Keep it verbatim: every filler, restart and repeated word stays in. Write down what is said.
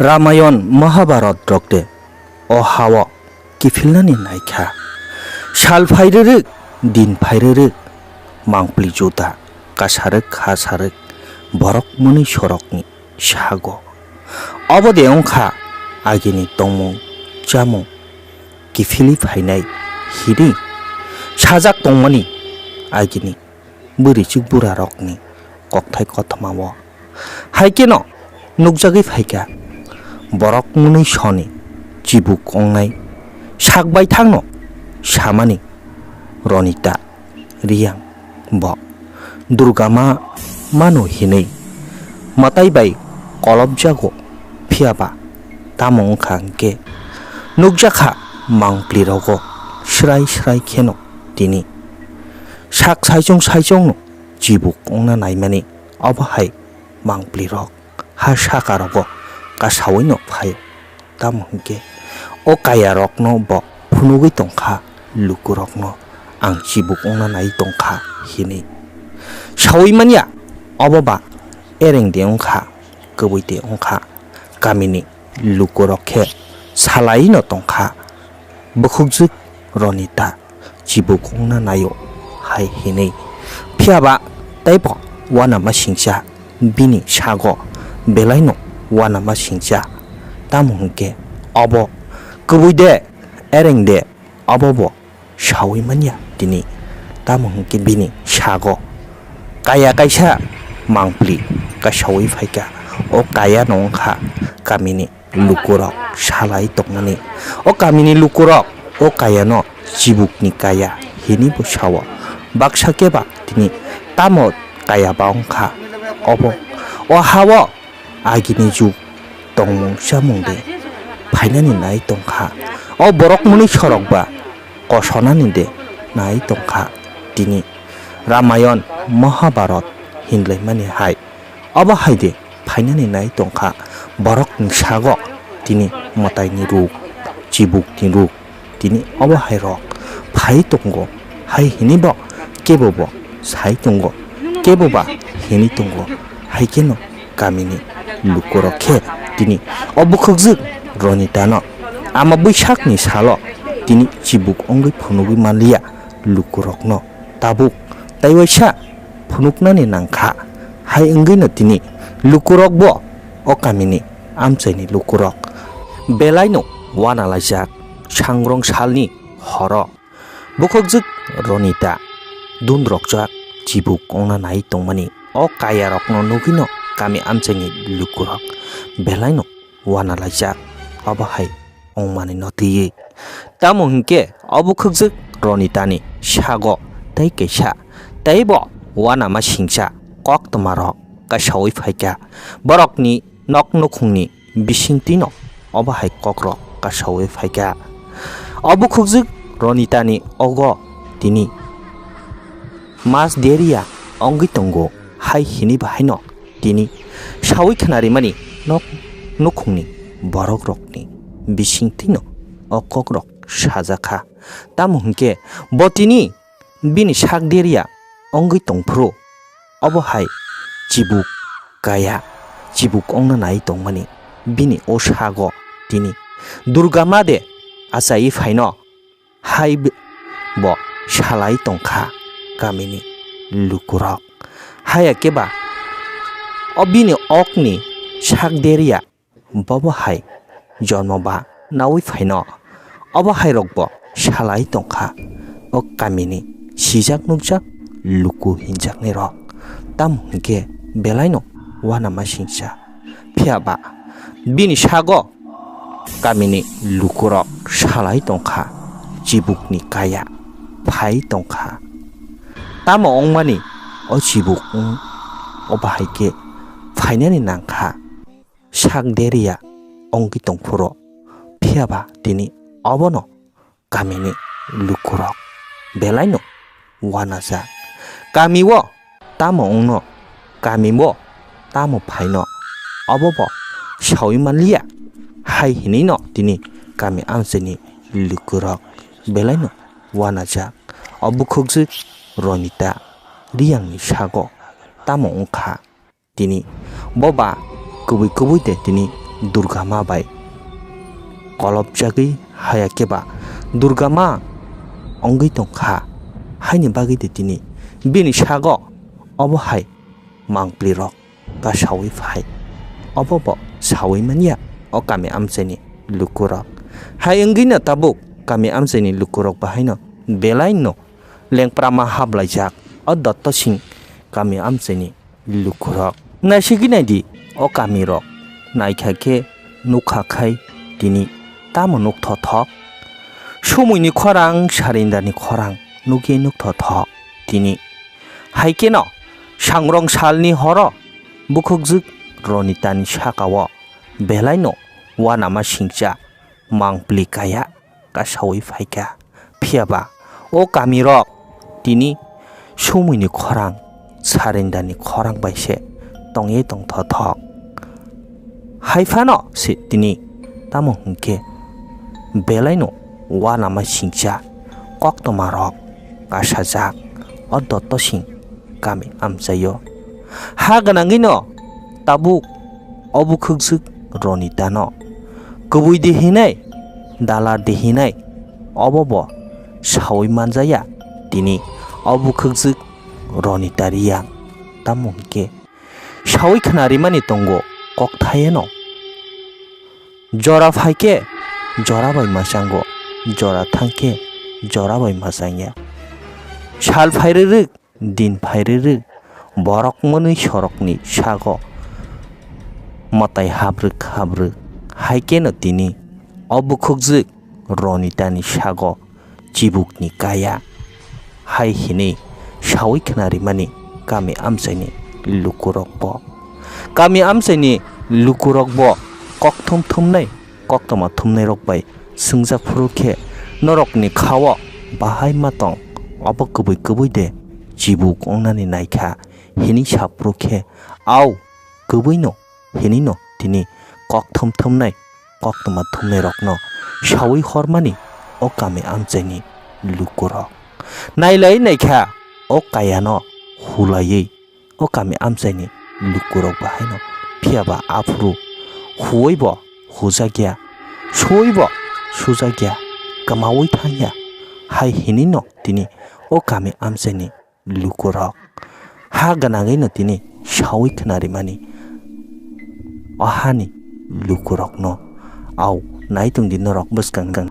Ramayon Mahabharat rok de o hao kiphilnani naikha. Sal phai rwrwk, din phai rwrwk, mangpli juda kasarwk khasarwk borok mwnwi sorokni sago. Obo de wngkha agini tongmung chamung kiphilwi phainai hini sajak tongmani agini bwrwichuk burarokni kokthai kothomao. Hai kheno nukjagwi phaikha borok mwnwi soni chibuk ongnai sak baithangno samani Ronita Riyang bo Durga ma mano hinwi mwtai bai kolopjago, phiyaba tamo wngkha hwnkhe nukjakha mangpli rogo srai srai kheno tini sak saichung saichungno chibuk wngna naimani. Obo hai mangpli rok ha saka rogo kasawi no phaio, tamo hwnkhe o kaya rokno bo phunugwi tongkha, luku rokno ang chibuk wngna nai tongkha hinwi sawi manya. Obo ba ereng de wngkha, kwbwi de wngkha, kamini luku rok khe salai no tongkha. Bukhukjwk Ronita chibuk wngna naio hai hinwi. Phiyaba teibo uanama singcha bini sago belaino uanama singcha. Tamo hwnkhe obo kwbwi de, ereng de, obo bo sawi manya tini. Tamo hwnkhe bini sago kaya kaisa mangpli kasawi phaikha. O kaya no wngkha kamini lukurok salai tongmani. O kamini lukurok o kayano chibukni kaya hinwi bo sao. Baksa keba tini tamo kaya ba wngkha obo. O hao agini juk tongmung chamung de phainani nai tongkha. O borok mwnwi sorok ba kosonani de nai tongkha. Tini Ramayon Mahabharat hinlaimani hai. Obo hai de phainani nai tongkha borokni sago tini mwtaini ruk, chibukni ruk, tini obo hai rok phai tongo, hai hini bo kebo bo sai tongo, kebo ba hini tongo, hai kheno kamini lukurok khe tini o bukhukjwk Ronitano ama bwsakni salo tini chibuk wngwi phunugwi manliya lukurokno tabuk tei waisa phunuknani nangkha. Hai wngwino tini lukurokbo o kamini amchaini lukurok belaino uanalaijak. Sangrong salni horo bukhukjwk Ronita dundrokjak chibuk wngna nai tongmani o kayarokno nugwino kami amchaini lukurok belaino uanalaijak, obo hai wngmani no twiwi. Tamo hwnkhe o bukhukjwk Ronitani sago tei kaisa teibo uanama singcha koktwmarok kasawi phaikha. Borokni nok nukhungni bisingtwino obo hai kokrok kasawi phaikha. O bukhukjwk Ronitani ogo tini mas deriya wngwi tongo, hai hini bahaino tini sawi khnarimani nok nukhungni borokrokni bisingtwino o kokrok sajakha. Tamo hwnkhe bo tini bini sak deriya wngwi tongphuru, obo hai chibuk kaya, chibuk wngna nai tongmani bini o sago tini Durga ma de achaiwi phaino hai b-, bo salai tongkha kamini lukurok. Haya keba o bini okni sak deriya bobo hai jonmo ba nawi phaino obo hai rokbo salai tongkha o kamini sijak nukjak luku hinjaknai rok. Tamo hwnkhe belaino uanama singcha. Phiyaba bini sago kamini lukurok salai tongkha, chibukni kaya phai tongkha. Tamo wngmani o chibuk wng, o bahai khe phainani nangkha, sak deriya wngwi tongphuru. Phiyaba tini obono kamini lukurok belaino uanajak. Kamio tamo wngno, kamio tamo phaino, obo bo sawi manliya. Hai hinwino tini kami amchaini lukurok belaino uanajak. O bukhukjwk Ronita Riyangni sago tamo wngkha? Tini bo ba kubui kubui de tini Durga ma bai kolopjagwi haya khe ba Durga ma wngwi tong kha. Haini bagwi de tini bini sago obo hai mangpli rok kasawi phai. Obo bo sawi manya o kami amchaini lukurok. Hai wngwino tabuk kami amchaini lukurok bahaino belaino lengprama hablaijak o Dotto Singh kami amchaini lukurok. Naisigwi naidi o kamirok, naikha khe nukha khai tini tamo nukthothok. Sumuini khorang, sarindani khorang nukya nukthothok tini. Hai kheno sangrong salni horo bukhukjwk Ronitani sakao belaino uanama singcha mangpli kaya kasawi phaikha. Phiyaba o kamirok tini sumuini khorang, sarindani khorang bai se tongye tongthothok. Hai phano se tini tamo hwnkhe belaino uanama singcha koktwmarok kasajak o Dotto Singh kami amchaio. Ha gwnangwino tabuk o bukhukjwk Ronitano kubui di hinai, dalar di hinai, obo bo sawi manjaya tini o bukhukjwk Ronita Reang. Tamo hwnkhe sawi khna rimani tongo kokthayeno. Jora phaikhe jora bai mwchango, jora thangkhe jora bai mwchangya. Sal phairwrwk, din phairwrwk, borok mwnwi sorokni sago mwtai habrwk habrwk. Hai kheno tini o bukhukjwk Ronitani sago chibukni kaya hai hinwi sawi khna rimani kami amchaini lukurokbo. Kami amchaini lukurokbo kokthum thumnai, koktwma thumnairok bai swngjak phuru khe, norokni khao bahai ma tong, obo kubui kubui de chibuk wngnani naikha hinwi sa phuru khe, au, kubuino hinwino tini kokthum thumnai, koktwma thumnairokno sawi hormani o kami amchaini lukurok. Nailai naikha o kayano hulaiwi o kami amchaini lukurok bahaino, phiyaba aphuru huwi bo hujakya, suwi bo sujakya, kwmawi thangya, hai hinwino tini o kami amchaini lukurok. Ha gwnangwino tini sawi khna rimani o hani lukurokno. Au, nai tongdi norok bwskang gang.